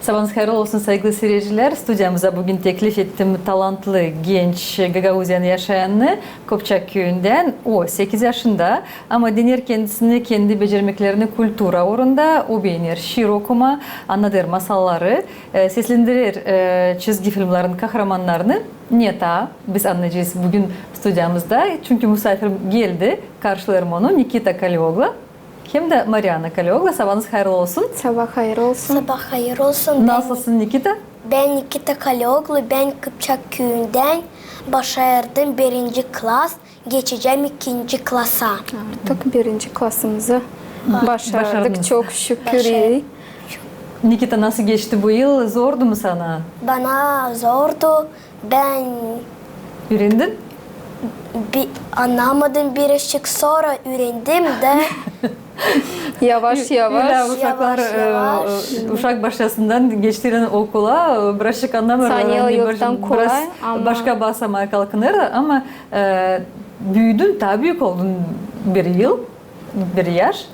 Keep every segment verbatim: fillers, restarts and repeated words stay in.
Sabaanız hayırlı olsun, saygılı siiredicilär. Studiyamıza büün teklif ettim talantlı genç Gagauziyanın yaşayanını, Kıpçak küüyündän. O sekiz yaşında, ama dener kendisini, kendi becermeklerini kultura uurunda. O beener şiir okumaa, annadêr masalları, e, seslendirer, e, çizgi filmlerin kahramannarını. Ne taa biz annayacez büün studiyamızda, çünkü musaafir geldi, karşılêêrım onu, Nikita Kalioglu hem dä Mariana Kalioglu. Sabaanız hayırlı olsun. Sabaa hayır olsun. Sabaa hayır olsun. Nasılsın, Nikita? Bän Nikita Kalioglu, bän Kıpçak küüyündän, başardım birinci klas, geçecäm ikinci klasa. Artık birinci klasımızı başardık, çok şükür. Başardık. Nikita, nasıl geçti bu yıl? Zordu mu sana? Bana zordu. Bän üürendim. Bi-, annamadım birazçık, sora üürendim dä. Yavaş-yavaş. Ölä uşaklar, e, uşak başçasından geçtiler okula, e, birazçık annamêêrlar, sannêrlar, ani yoktan baş-, kolay, biraz ama başka basamağa kalkınêr, ama, e, büüdün, taa büük oldun bir yıl, bir yaş.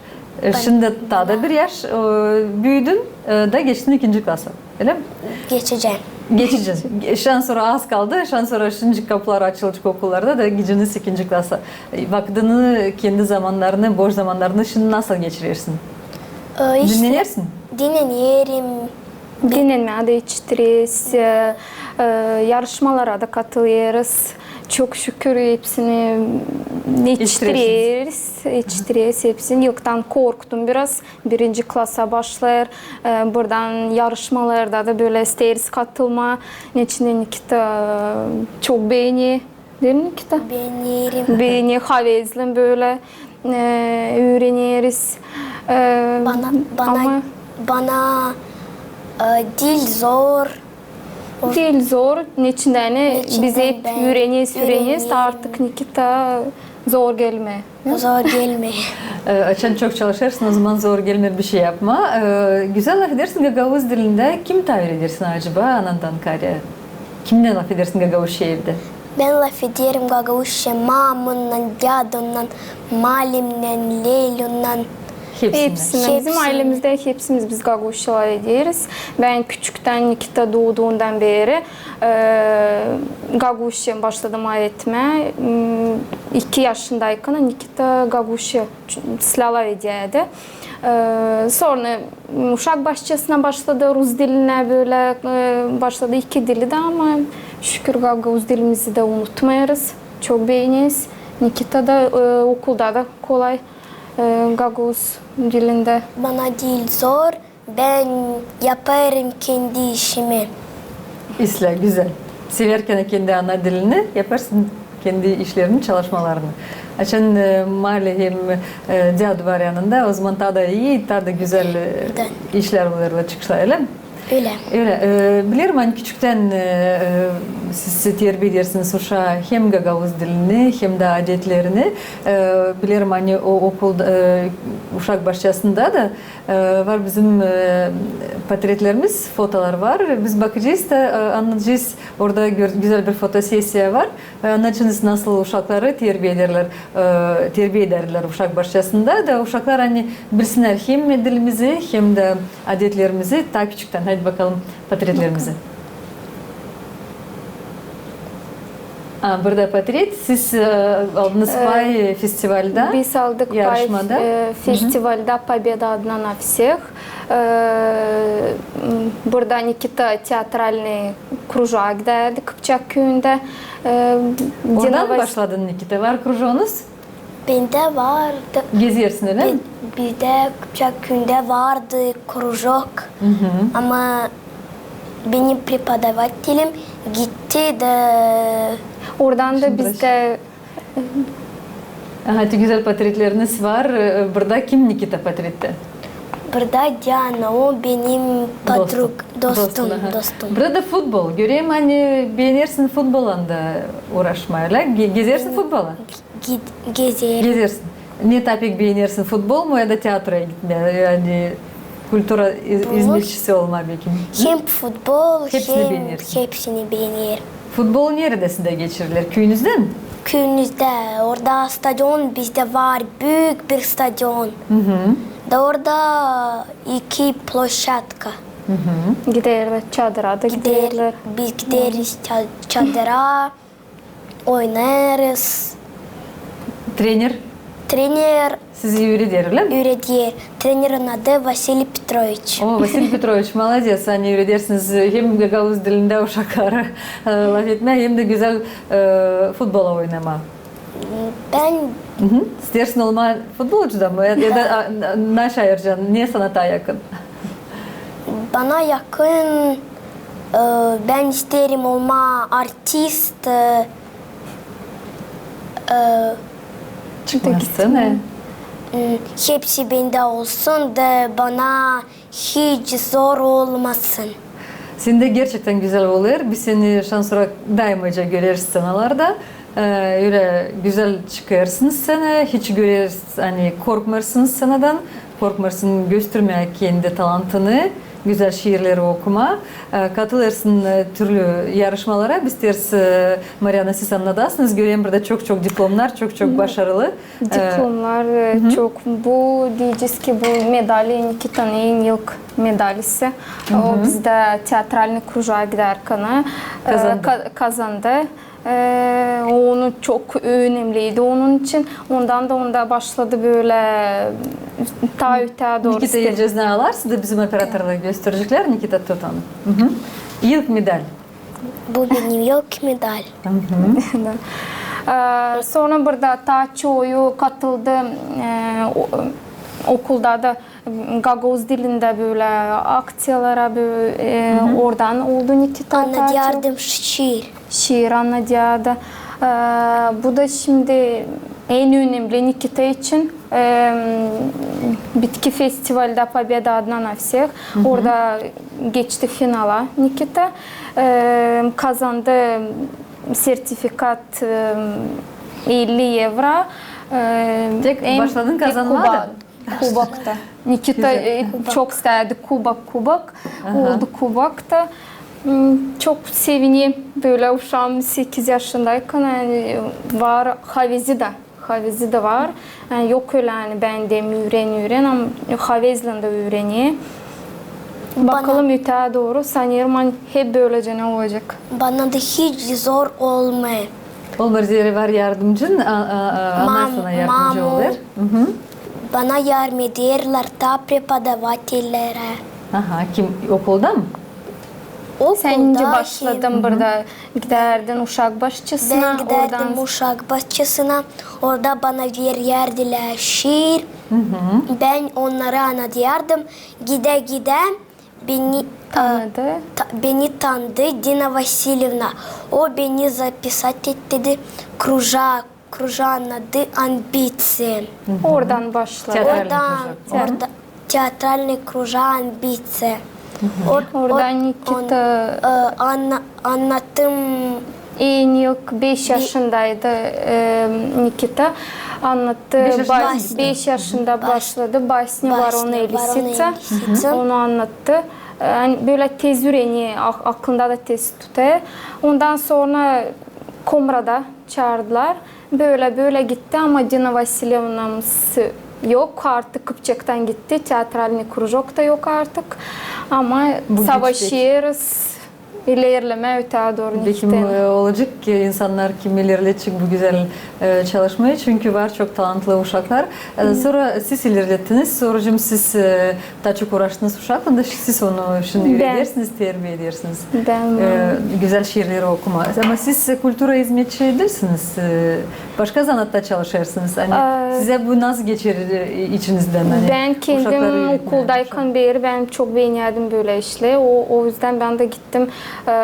E, şindi taa da bir yaş, e, büüdün, e, da geçtin ikinci klasa. Ölä mi? Geçecäm. Geçecäm. Şansora az kaldı, şansora şindi kapular açılacek okullarda da gideceniz ikinci klasa. E, vakıdını, kendi zamannarını, boş zamannarını şindi nasıl geçirersin? E, işte, dinnenersin? Dinnenerim. Dinnenmää dä etiştireriz, e, e, yarışmalara da katılêrız. Çok şükür, hepsini etiştireriz, etiştireriz hepsini. Yoktan korktum biraz. Birinci klasa başlêêr. E, buradan yarışmalarda da bölä isteeriz katılmaa. Neçin dä Nikita çok beener. Diil mi, Nikita? Beenerim. Beener, havezlän bölä, e, üüreneriz. E, bana, bana, ama bana, e, diil zor. Diil zor. Neçin dä, ani biz hep üüreneriz, üüreneriz. Artık Nikita zor gelmeer. Zor gelmeer. E, açan çok çalışêrsın, ozaman zor gelmeer bişey yapmaa. E, gözäl lafedersin gagauz dilindä. Kimi taa üüredersin acaba anandan kaarä? Kimnän lafedersin gagauzça evdä? Bän lafederim gagauzça mamunnan, dädunnan, malimnän, lelunnan. Hepsini. Hepsini. Bizim aylemizdä hepsimiz biz gagauzça lafederiz. Bän küçüktän, Nikita duuduundan beeri, e, gagauzça başladım lafetmää. M, iki yaşındaykana Nikita gagauzça islää lafedärdi. E, sora, m, uşak başçasına başladı, rus dilinä bölä, e, başladı iki dili dä, ama şükür, gagauz dilimizi dä unutmêêrız. Çok beeneriz. Nikita da, e, okulda da kolay, e, gagauz dilindä. Bana diil zor, bän yapêrım kendi işimi. İslää, gözäl. Severkän kendi ana dilini, yapêrsın kendi işlerini, çalışmalarını. Açan, e, maali hem, e, dädu var yanında, ozaman taa da ii, taa da gözäl, e, işlär olêrlar, çıkışlar, ölä mi? Ölä. Ölä. E, bilerim, ani küçüktän, e, e, siz terbiyedersiniz uşaa hem gagauz dilini, hem dä adetlerini. E, bilerim, ani o okulda, e, uşak başçasında da, e, var bizim, e, portretlerimiz, fotolar var. Biz bakacez da, e, annadacez. Orada gör-, gözäl bir fotosesiya var. E, annadacez, nasıl uşakları terbiyederlär, e, terbiyederlär uşak başçasında da uşaklar, ani bilsinnär hem dilimizi, hem dä adetlerimizi taa küçüktän. Haydi bakalım portretlerimizi. A, burada portret. Siz, e, aldınız pay festivalda, biz aldık pay, yarışmada, e, festivalda Победа одна на всех. E, m, burada Nikita teatralnıy krujoğa gidärdi Kıpçak küüyündä. E, oradan mı başladın, Nikita? Var krujounuz? Bendä vardı. Gezersin, ölä mi? Bi-, bizdä Kıpçak küüyündä vardı krujok. Ama benim преподавателем gitti dä. Oradan da bizdä. Aha, te gözäl portretleriniz var. E, burada kim Nikita portrettä? Burada Diana, o benim podrug-, dostum, dostum. Burada futbol. Görerim, ani beenersin futbolla da uuraşmaa, ölä? Ge-, gezersin futbola? Ge-, gezerim. Gezersin. Ne taa pek beenersin, futbol mu ya da teatroya gitmää? Yani kultura iz-, izmetçisi olmaa bekim. Hem futbol, hem hepsini beenerim. Futbol neredä sizdä geçiriler? Küüyünüzdä mi? Küüyümüzdä. Orada stadion bizdä var, büük bir stadion. Da orada iki ploşadka. Giderlär, çadıra da giderlär. Biz gideriz ça-, çadıra, oynêêrız. Trener? Trener sizi üüreder, ölä mi? Üüreder. Trenerin adı Vasiliy Petroviç. O, Vasiliy Petroviç, malades. Ani üüredersiniz hem gagauz dilindä uşakları, e, lafetmää, hem dä gözäl, e, futbola oynamaa. Bän... İsteersin olmaa futbolcu da mı? Ya da, a, na-, naşair, ne sana taa yakın? Bana yakın, e, bän isteerim olmaa artist, e, e, çıkmaa sţenaya. Hepsi bendä olsun da bana hiç zor olmasın. Sendä gerçektän gözäl olêr. Biz seni şansora daymaca göreriz sţenalarda. E, ölä gözäl çıkêrsın sţenaya, hiç göreriz, ani korkmêêrsın sţenadan, korkmêêrsın göstermää kendi talantını, gözäl şiirleri okumaa. E, katılêrsın, e, türlü yarışmalara. Biz isteeriz, e, Mariana, siz annadasınız. Görerim burada çok-çok diplomnar, çok-çok başarılı. Diplomnar, e, çok. Bu, deyecez ki, bu medal Nikitanın en ilk medalisi. O bizdä teatralnıy krujoğa gidärkän, e, ka-, kazandı. E, onu çok önemliydi onun için. Ondan da onda başladı bölä taa ötää dooru. Nikita, istedim. Yiyecez ne alarsın da bizim operatorlar göstereceklär. Nikita, tut onu. İlk medal. Bu benim ilk medal. Da. E, sora burada taa çoyu katıldı, e, o-, okulda da gagauz dilindä bölä akţiyalara, bö-, e, oradan oldu Nikita taa çok. Annadıyardım şiir. Şiir annadıyardı. E, bu da şindi en önemli Nikita için. E, bitki festivaldä Победа одна на всех. Orada geçti finala Nikita. E, kazandı sertifikat, e, elli evro. E, tek başladın kazanmaa da. Kubok da. Nikita, e, çok isteerdi kubok, kubok. Oldu kubok da. Çok sevindi bölä uşam sekiz yaşındaykän, ani, var havezi dä. Havezi dä var. Ani yok ölä, ani bän dä üürän, üürän, ama havezlän dä üürenä. Bakalım ötää dooru, sanêrım, ani hep böläcä ne olacek. Bana da hiç zor olmêêr. Olmêêr, zerä var yardımcın, a, a, a, ana sana yardımcı olêr. Bana yardım ederlär taa prepodavatelleri. Aha, kim, okulda mı? Okulda. Sän nicä başladın burada? Gidärdin uşak başçasına, bän gidärdim uşak başçasına, orada bana verärdilär şiir. Bän onnarı annadıyardım. Gidä-gidä beni, e, tanıdı. Beni tanıdı Dina Vasilyevna. O beni zapisat etti krujaa, krujoon adı Ambitsia. Oradan başladı. Oradan, orada teatralnıy krujoon Ambitsia. Oradan Nikita, e, anna-, annattım. En ilk beş yaşındaydı, e, Nikita. Annattı, beş yaşında başladı. Basnı Varona i lisitsa. Onu annattı. E, ani bölä tez üürenä, ak-, aklında da tez tuta. Ondan sora Komrada çaardılar. Bölä, bölä gitti, ama Dina Vasilyevnamız yok, artık Kıpçaktän gitti, teatralnıy krujok ta yok artık. Ama savaşêrız ilerlemää ötää dooru Nikitaylan. Bekim, e, olacek ki insannar kim ilerledecek bu gözäl, e, çalışmayı, çünkü var çok talantlı uşaklar. E, sora siz ilerlettiniz, sora şindi siz, e, taa çok uuraştınız uşaklan da, siz onu şindi üüredersiniz, terbiya edersiniz. Bän, e, gözäl şiirleri okumaa. Ama siz, e, kultura izmetçi diilsiniz, e, başka zanaatta çalışêrsınız. Ani sizä bu nasıl geçer, e, içinizdän, ani uşakları üüretmää? Bän kendim okuldaykan beri bän çok beenärdim bölä işleri. O, o üzdän bän dä gittim, e,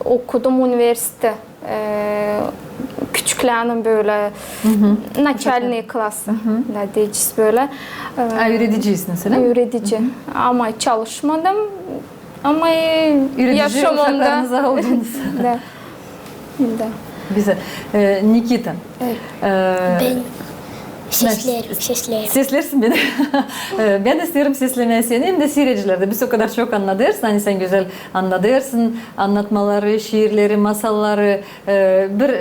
okudum universite. E, küçükläänin bölä, начальный klassı, da deyecez bölä. E, üüredicisiniz, ölä mi? Üüredici. Ama çalışmadım. Ama, e, yaşamamda. Üüredici uşaklarınızı aldınız. Da. Da. Gözäl. E, Nikita. E, bän Sesleerim, sesleerim. Sesleersin beni. E, bän isteerim seslemää seni, hem dä siiredicilär dä. Biz o kadar çok annadêrsın, ani sän gözäl annadêrsın annatmaları, şiirleri, masalları. E, bir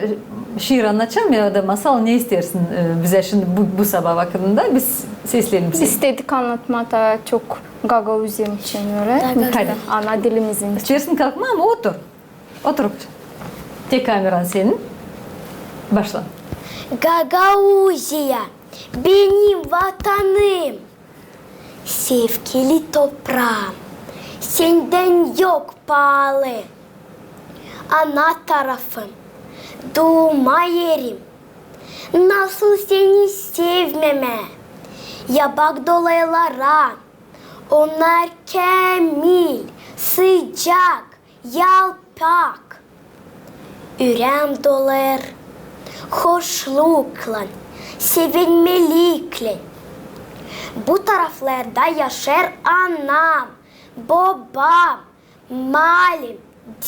şiir annadacam ya da masal, ne isteersin, e, bizä şindi bu, bu sabaa vakıdında? Biz sesleyelim seni. İstedik annatmaa da çok Gagauziyam için, ölä mi? Hadi. Ana dilimizin için. İsteersin kalkmaa, ama otur. Otur. Tek kameran senin. Başla. Gagauziya, benim vatanım, sevgili topraam, sendän yok paalı. Ana tarafım, duuma erim. Nasıl seni sevmemää? Ya bak dolaylara, onnar käämil, sıcak, yalpak. Üreem dolar hoşluklan, sevinmeliklän. Bu taraflarda yaşêêr anam, bobam, malim,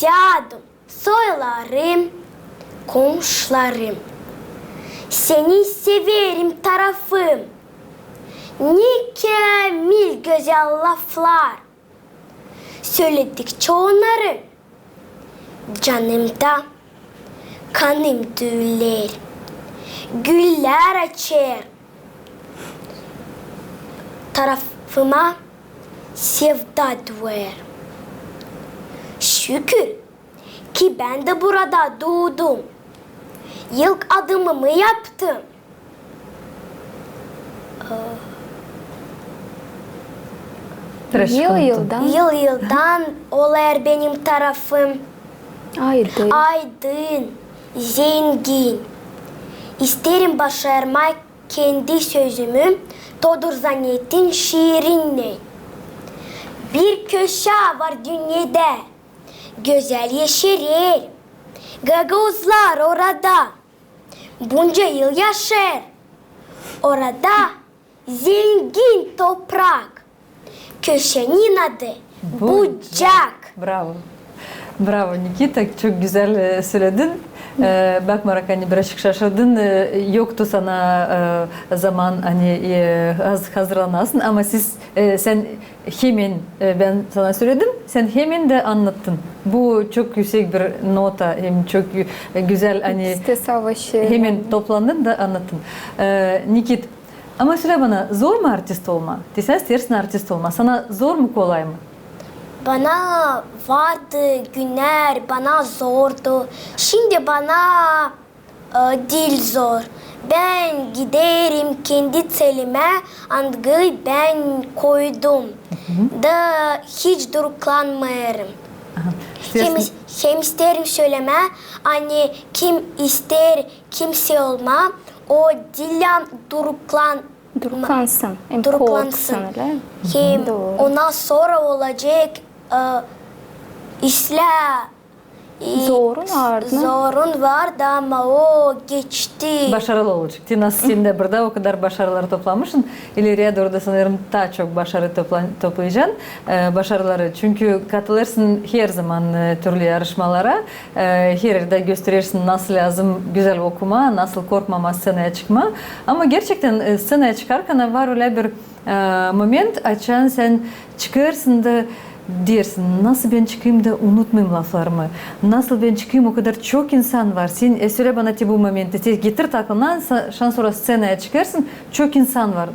dädum, soylarım, komşularım. Seni severim, tarafım. Ne käämil gözäl laflar. Söledikçä onnarı, canımda kanım düülär, güllär açêr. Tarafıma sevda duyêr. Şükür, ki bän dä burada duudum. İlk adımımı yaptım. Yıl-yıldan. Yıl-yıldan olêr benim tarafım aydın, zengin. İsteerim başarmaa kendi sözümü Todur Zanetin şiirinnän. Bir köşä var dünnedä, gözäl yeşerer. Gagauzlar orada bunca yıl yaşêêr. Orada zengin toprak. Köşänin adı Bucak. Bravo. Bravo, Nikita, çok gözäl, e, söledin. E, bakmarak, ani birazcık şaşırdın, e, yoktu sana, e, zaman, ani, e, haz-, hazırlanasın, ama siz, e, sän hemen, e, bän sana söledim, sän hemen dä annattın. Bu çok üüsek bir nota, hem çok gü-, e, gözäl, ani hemen toplandın da annattın. E, Nikit, ama sölä bana, zor mu artist olmaa? Te sän isteersin artist olmaa. Sana zor mu, kolay mı? Bana vardı günnär, bana zordu. Şindi bana, e, diil zor. Bän giderim kendi tselimä, angıyı bän koydum. Da hiç duruklanmêêrım. Hem, hem isteerim sölemää, ani kim isteer kimsey olmaa, o diil duruklan-, duruklansın. Hem duruklansın. Hem ona sora olacek, e, islää, zorun vardı. Zorun vardı, ama o geçti. Başarılı olacek. Te nasıl sendä burada o kadar başarıları toplamışsın, ileriyä dooru da sanêrım taa çok başarı topla-, toplayacan, e, başarıları. Çünkü katılêrsın her zaman, e, türlü yarışmalara. E, her erdä gösterersin, nasıl lääzım gözäl okumaa, nasıl korkmamaa sţenaya çıkmaa. Ama gerçektän, e, sţenaya çıkarkan var ölä bir, e, moment, açan sän çıkêrsın da deersin, nasıl bän çıkayım da unutmayım laflarımı, nasıl bän çıkayım, o kadar çok insan var. Sän, e, sölä bana te bu momentti, te getirt aklına, sa-, şan sora sţenaya çıkêrsın, çok insan var.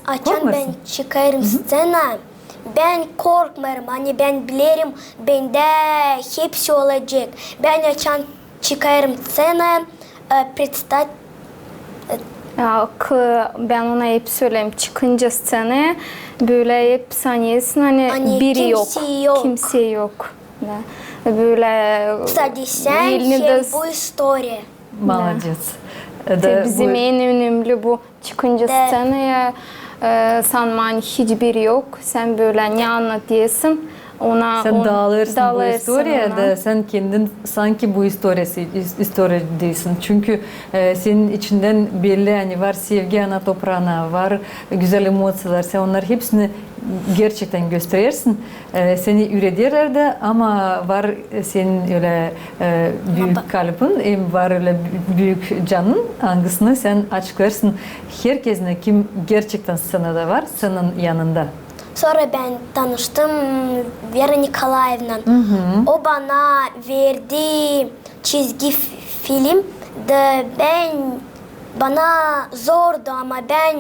Açan bän çıkêrım sţenaya, bän korkmêêrım, ani bän bilerim, bendä hepsi olacek. Bän açan çıkêrım sţenaya, e, predsta-, e, bän ona hep söleerim, çıkınca sţenaya, bölä hep sanêrsın, ani biri yok, kimsey yok. Da. Bölä sade sän hem bu istoriya. Молодец. Da bizim en önemli bu. Çıkınca sţenaya, e, sanmaa, ani hiç biri yok, sän bölä ne annadêrsın, Ona, sän daalêrsın bu istoriyayı da sän kendin sanki bu istoriyası, is-, istoriyacısın. Çünkü, e, senin içindän belli, ani var sevgi ana topraana, var gözäl emosiyalar, sän onnarı hepsini gerçektän gösterersin. E, seni üürederlär dä, ama var, e, senin ölä, e, büük kalbin, hem var ölä bü-, büük canın, angısını sän açıklêêrsın herkezinä, kim gerçektän scenada var, scenan yanında. Sora bän tanıştım Vera Nikolaevnan. O bana verdi çizgi f-, film da bän, bana zordu, ama bän,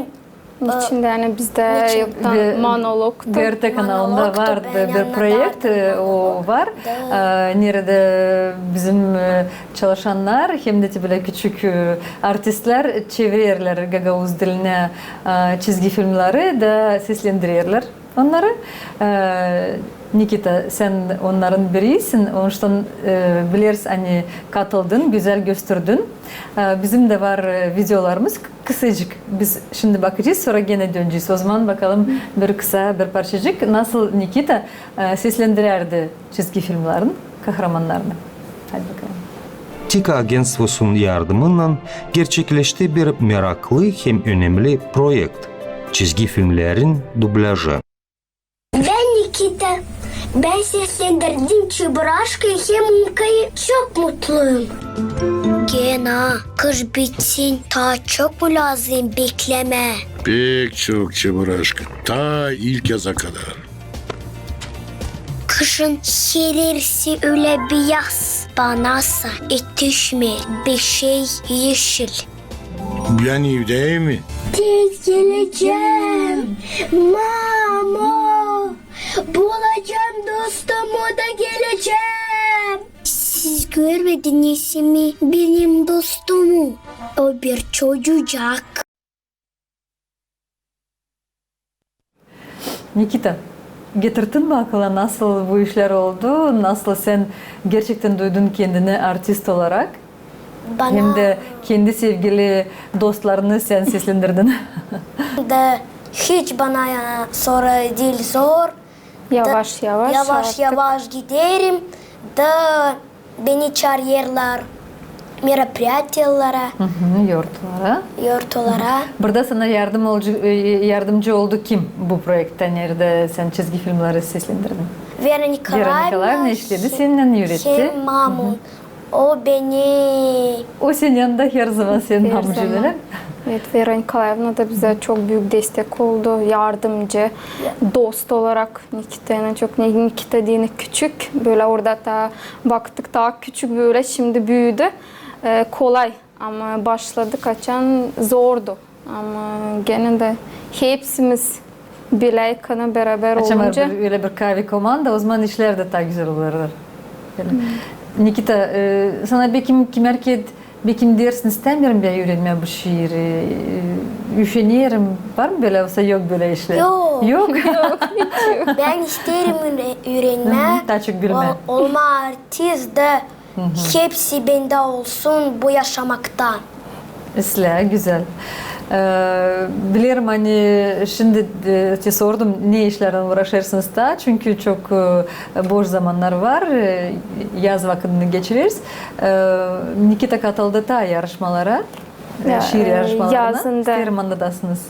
e, içindä, ani bizdä yoktan monologtu. BRT kanalında vardı bir proekt, e, o var. E, neredä bizim, e, çalışannar hem dä te bölä küçük, e, artistlär çevirerlär gagauz dilinä, e, çizgi filmleri da seslendirerlär onnarı. E, Nikita, sän onnarın birisin, onuştan, e, bilersin, ani katıldın, gözäl gösterdin. E, bizim dä var, e, videolarımız k-, kısacık. Biz şindi bakacez, sora genä dönecez. Ozaman bakalım bir kısa, bir parçacık, nasıl Nikita, e, seslendirärdi çizgi filmlerin kahramannarını. Hadi bakalım. TİKA agentstvosunun yardımınnan gerçekleşti bir meraklı hem önemli proekt, çizgi filmlerin dublajı. Bän Nikita. Bän seslendirdim Çeburashkayı hem Umkayı. Çok mutluyum. Gena, kış bitsin, taa çok mu lääzım beklemää? Pek çok, Çeburashka. Taa ilk yaza kadar. Kışın herersi ölä biyaz, banasa etişmeer bişey yeşil. Bän evdäyim. Tez gelecäm, mamo. Bulacam dostumu da gelecäm. Siz görmediniz mi benim dostumu? O bir çocucak. Nikita, getirttin mi akıla, nasıl bu işlär oldu, nasıl sän gerçektän duydun kendini artist olarak? Hem dä kendi sevgili dostlarını sän seslendirdin. Da hiç bana, e, sora diil zor. Yavaş-yavaş artık. Yavaş-yavaş giderim da beni çaarêrlar meropriyatiyalara. Yortulara. Yortulara. Burada sana yardım olcu-, e, yardımcı oldu kim bu proektä, neredä sän çizgi filmleri seslendirdin? Vera Nikolaevna işledi seninnän, üüretti. Hem mamam. O beni... O senin yanında herzaman, senin hamıcı, ölä mi? Evet, Vera Nikolaevna da bizä çok büük destek oldu, yardımcı, dost olarak. Nikitaylan çok, Ni-, Nikita deyni küçük, bölä orada taa baktık, taa küçük bölä, şindi büüdü. E, kolay, ama başladık açan zordu. Ama genä dä hepsimiz bilä ekana bärabär olunca. Açan var bir, ölä bir kaavi komanda, ozaman işlär dä taa gözäl olêrlar. Nikita, e, sana bekim kimärked Bekim dersin, istämeerim bän üürenmää bu şiiri, e, üşenerim. Var mı bölä, osa yok bölä işlär? Yok. Yok? Yok, hiç yok. Bän isteerim üüre-, üürenmää. Taa çok bilmää. Ol-, olmaa artist da hepsi bendä olsun bu yaşamakta. İslää, gözäl. E, bilerim, ani şindi, e, te sordum, ne işlärlän uuraşêrsınız taa, çünkü çok, e, boş zamannar var, e, yaz vakıdını geçireriz. E, Nikita katıldı taa yarışmalara, e, şiir yarışmalarına. İsteerim, annadasınız.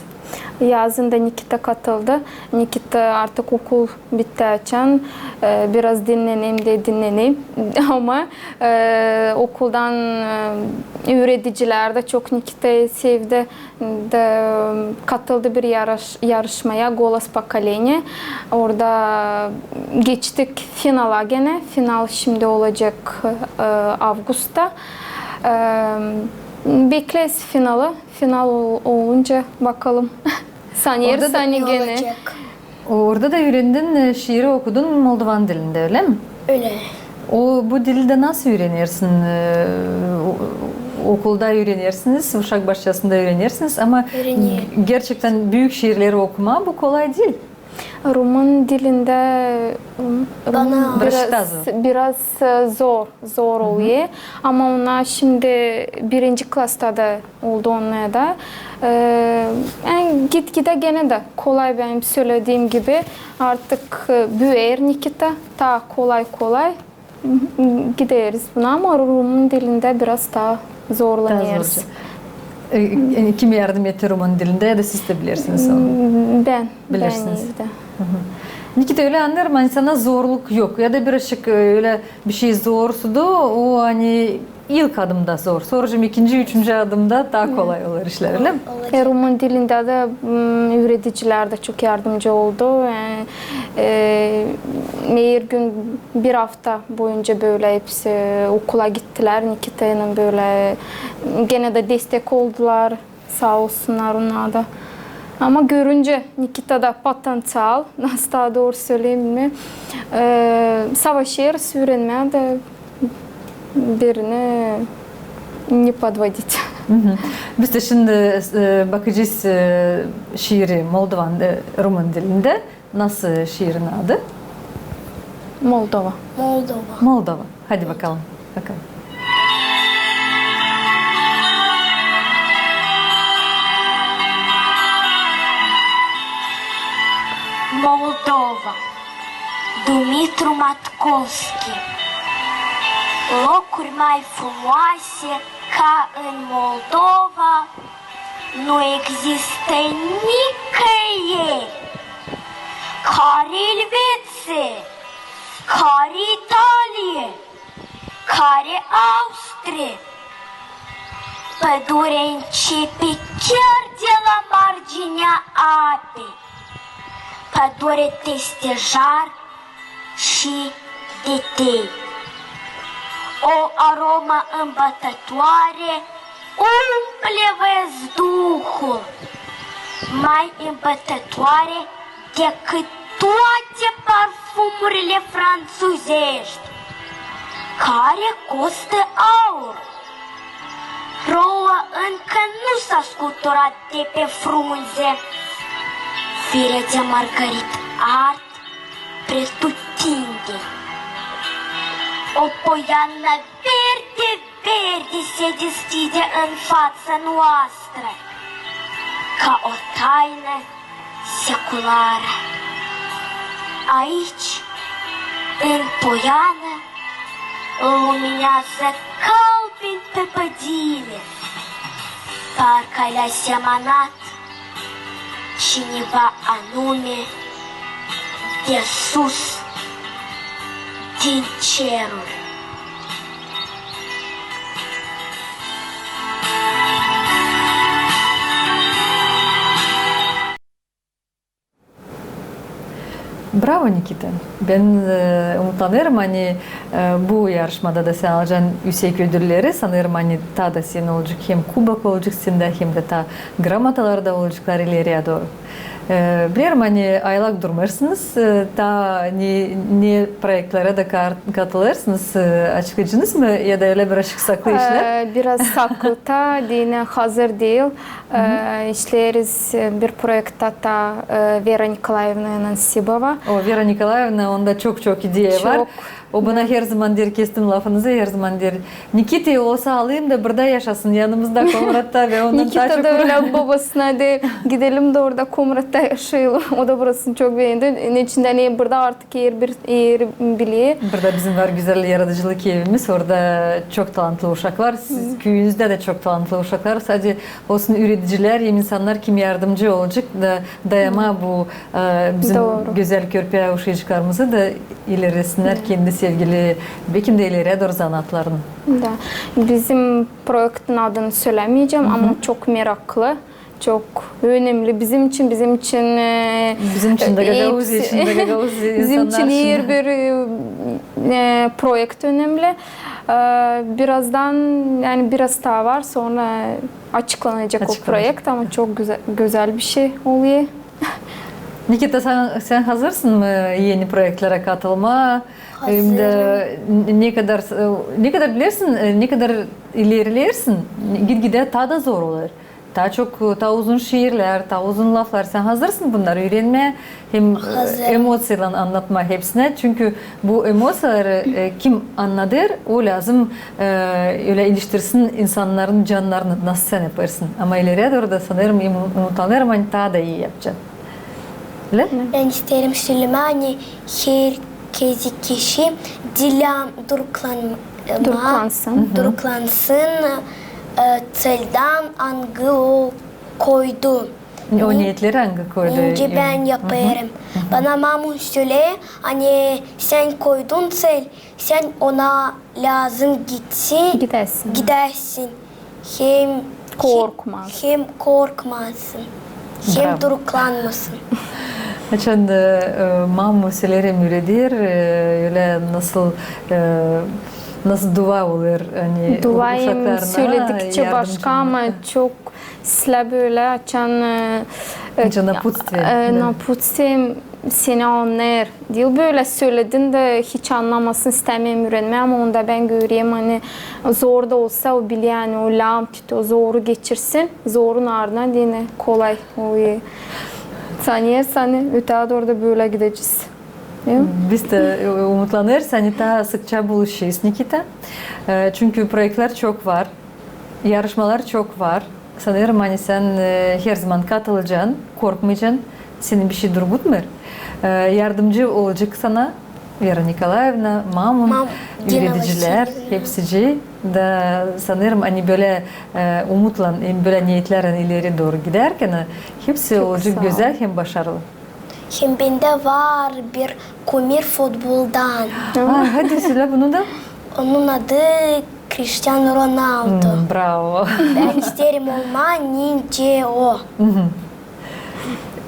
Yazın da Nikita katıldı. Nikita artık okul bitti açan, e, biraz dinneneyim de dinneneyim. Ama, e, okuldan, e, üüredicilär dä çok Nikitayı sevdi. Da katıldı bir yarış-, yarışmaya, "Голос поколения". Orada geçtik finala genä. Final şindi olacek, e, avgustta. E, bekleriz finalı. Final ol-, olunca bakalım. Sanêrız, ani genä. Orada da üürendin, e, şiiri okudun moldovan dilindä, ölä mi? Ölä. O, bu dili dä nasıl üürenersin? E, o-, okulda üürenersiniz, uşak başçasında üürenersiniz, ama gerçektän büük şiirleri okumaa bu kolay diil. Rumun dilindä, rum-, rumun biraz, biraz, e, zor, zor olêr. Ama ona şindi birinci klasta da oldu ona da. E, yani gitgidä genä dä kolay, benim sölediyim gibi, artık, e, büüyer Nikita, taa kolay-kolay gideriz buna, ama rumun dilindä biraz taa zorlanêrız. Taa zor. E, e, kim yardım etti rumun dilindä, ya da siz dä bilersiniz onu? Bän, bän evdä. Nikita, ölä annêêrım, ani sana zorluk yok. Ya da birazcık, e, ölä bir şey zor oldu, o, ani ilk adımda zor. Sora ikinci, üçüncü adımda taa kolay olêr işlär, ölä mi? E, rumun dilindä dä, m, üüredicilär dä çok yardımcı oldu. Yani, e, her gün bir afta boyunca bölä hepsi okula gittilär. Nikitaylan bölä genä dä destek oldular. Saa olsunnar onnar da. Ama görüncä Nikita'da potenţial, nasıl taa dooru söleyim mi, e, savaşêrız üürenmää dä, birini ne podvodit. Biz dä şindi, e, bakacez, e, şiiri Moldovan, e, rumun dilindä. Nasıl şiirin adı? Moldova. Moldova. Moldova. Hadi bakalım. Bakalım. Moldova. Dumitru Matkovski. Locuri mai frumoase ca în Moldova nu există nicăieri. Care Elveție, care Italie, care Austrie. Pădurea începe chiar de la marginea apei. Pădure de stejar și de tei. O aromă îmbătătoare umple văzduhul, mai îmbătătoare decât toate parfumurile franțuzești, care costă aur. Ploaua încă nu s-a scuturat de pe frunze, firea de margărit ard pretutindeni. O poiană verde, verde se deschide în fața noastră, ca o taină seculară. Aici, în poiană, luminează galben păpădiile, parcă le-a semănat cineva anume de sus, din ceruri. Bravo, Nikita! Bän, e, umutlanêrım, ani, e, bu yarışmada da sän alacan üüsek ödülleri. Sanêrım, ani taa da senin olacek hem kubok olacek sendä, hem dä taa gramotalar da olaceklar ileriyä dooru. E, bilerim, ani aylak durmêêrsınız, e, taa ne, ne proektlerä dä kar-, katılêrsınız, e, açıklayacınız mı, ya da ölä birazcık saklı işlär? E, biraz saklı, taa diinä hazır diil. E, işleeriz, e, bir proektta taa, e, Vera Nikolaevnaylan Sibova. O, Vera Nikolaevna, onda çok-çok ideya var. O bana herzaman deer, kestim lafınızı, herzaman deer: Nikitayı olsa alayım da burada yaşasın, yanımızda, Komratta, bän ondan taa çok... Nikita da ölä bobasına deer: gidelim dä orada Komratta yaşayalım. O da burasını çok beendi. Neçin dä, ani burada artık er bir, er biler. Burada bizim var gözäl yaradıcılık evimiz, orada çok talantlı uşaklar. Siz küüyünüzdä dä çok talantlı uşaklar. Sade olsun üüredicilär hem insannar, kim yardımcı olacek da dayamaa bu, e, bizim gözäl körpä uşacıklarımızı da ilerlesinnär kendi sevgili, bekim dä ileriyä dooru zanaatlarını. Da. Bizim proektin adını sölämeyecäm, ama çok meraklı, çok önemli bizim için, bizim için, e, bizim için dä, Gagauziya için dä, Gagauziya için insannar için her bir, e, proekt önemli. E, birazdan, yani biraz taa var, sora açıklanacek o proekt, ama çok gözäl, gözäl bir şey oluyor. Nikita, sän, sän hazırsın mı eni proektlerä katılmaa? Hazırım. Hem dä n-, ne kadar, e, ne kadar bilersin, e, ne kadar ilerilersin, gitgidä taa da zor olêr. taa çok, taa uzun şiirlär, taa uzun laflar. Sän hazırsın bunnarı üürenmää hem, e, emosiyalan annatmaa hepsinä. Çünkü bu emosiyaları, e, kim annadêr, o lääzım, e, ölä iliştirsin insannarın cannarını, nasıl sän yapêrsın. Ama ileriyä dooru da sanêrım, um-, umutanêrım, ani taa da ii yapacan. Ölä? Bän isteerim sölemää, ani herkezi kişi diilä duruklanmaa, duruklansın, e, tseldän, angı o koydu. O neetleri angı koydu. Nicä bän yapêrım. Bana mamum sölää, ani sän koydun tsel, sän ona lääzım gitsin, gidäsin. Hem korkmazsın. Hem korkmazsın. Hem duruklanmasın. Açan da, e, mamum söleer hem üüreder, e, ölä nasıl, e, nasıl dua olêr, ani uşaklarına söledikçä başka, ama çok islää bölä açan, e, naputstvuye, e, naputstvuye seni annêêr. Diil bölä söledin dä hiç annamasın, istämeerim üürenmää, ama onda bän görerim, ani zor da olsa o biler, ani o lääzım o zoru geçirsin, zorun ardına deyni kolay o. Tanıyêrsın, ani ötää dooru da bölä gidecez. Biz dä, e, umutlanêrız, ani taa sıkça buluşacez, Nikita. E, çünkü proektlär çok var, yarışmalar çok var. Sanêrım, ani sän, e, herzaman katılacan, korkmayacan, seni bişey durgutmêêr. E, yardımcı olacek sana Vera Nikolaevna, mamum, üüredicilär, hepsicii. Da sanêrım, ani bölä, e, umutlan hem bölä neetlärlän ileri dooru gidärkän, hepsi olacek gözäl hem başarılı. Hem bendä var bir kumir futboldan. Aa, hadi sölä bunu da. Onun adı Cristiano Ronaldo. Hmm, bravo. Bän isteerim olmaa nicä o.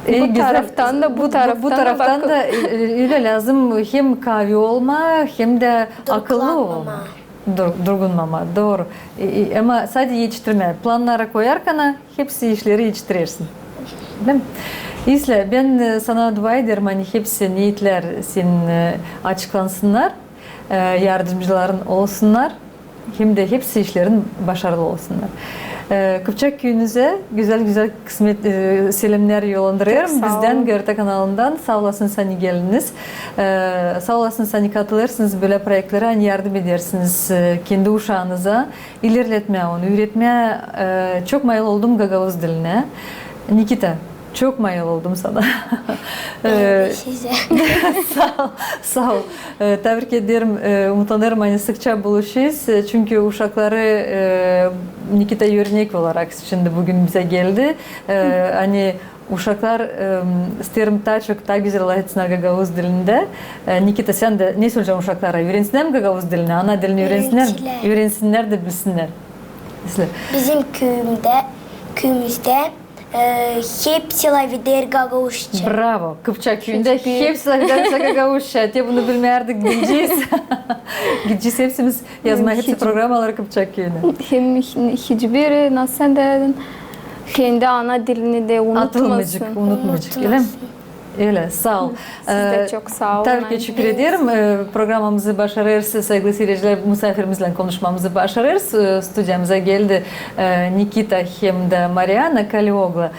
Bu taraftan da, bu taraftan da, e, e, ölä lääzım hem kaavi olmaa, hem dä akıllı olmaa. Dur-, durgunmamaa, dooru. E, e, ama sade etiştirmää. Plannarı koyarkana, hepsi işleri etiştirersin. Diil mi? İslää, bän, e, sana dua ederim, ani hepsi neetlär senin, e, açıklansınnar, e, yardımcıların olsunnar, hem dä hepsi işlerin başarılı olsunnar. E, Kıpçak küüyünüzä gözäl-gözäl kısmet, e, selämnär yollandırêrım. Bizdän, GRT kanalından saa olasınız, ani geldiniz. E, saa olasınız, ani katılêrsınız bölä proektlerä, ani yardım edersiniz, e, kendi uşaanıza ilerletmää onu, üüretmää. E, çok mayıl oldum gagauz dilinä. Nikita, çok mayıl oldum sana. E, sizä. Saa ol, saa ol. E, tabrik ederim, e, umutlanêrım, ani sıkça buluşacez, e, çünkü uşakları, e, Nikita örnek olarak şindi büün bizä geldi. E, ani uşaklar, e, isteerim taa çok, taa gözäl lafetsin gagauz dilindä. E, Nikita, sän dä ne söleyecän uşaklara? Üürensinnär mi gagauz dilini? Ana dilini üürensinnär mi? Üürensinnär dä bilsinnär. Bizim küüyümdä, küüyümüzdä E, hepsi lafeder gagauzça. Bravo. Kıpçak küüyündä hepsi lafeder gagauzça. Te bunu bilmärdik, gidecez. Gidecez hepsimiz yazmaa hepsi programaları Kıpçak küüyünä. Hem hiç-, hiçbiri, nasıl sän dä dedin, kendi ana dilini dä unutmasın. Atılmayacek, unutmayacek, ölä mi? Ölä, saa ol. Siz dä çok saa olun. Tabii ki, şükür ederim. E, programamızı başarêrız, saygılı siircilär, musaafirimiznän konuşmamızı başarêrız. E, studiyamıza geldi, e, Nikita hem dä Mariana Kalioglu.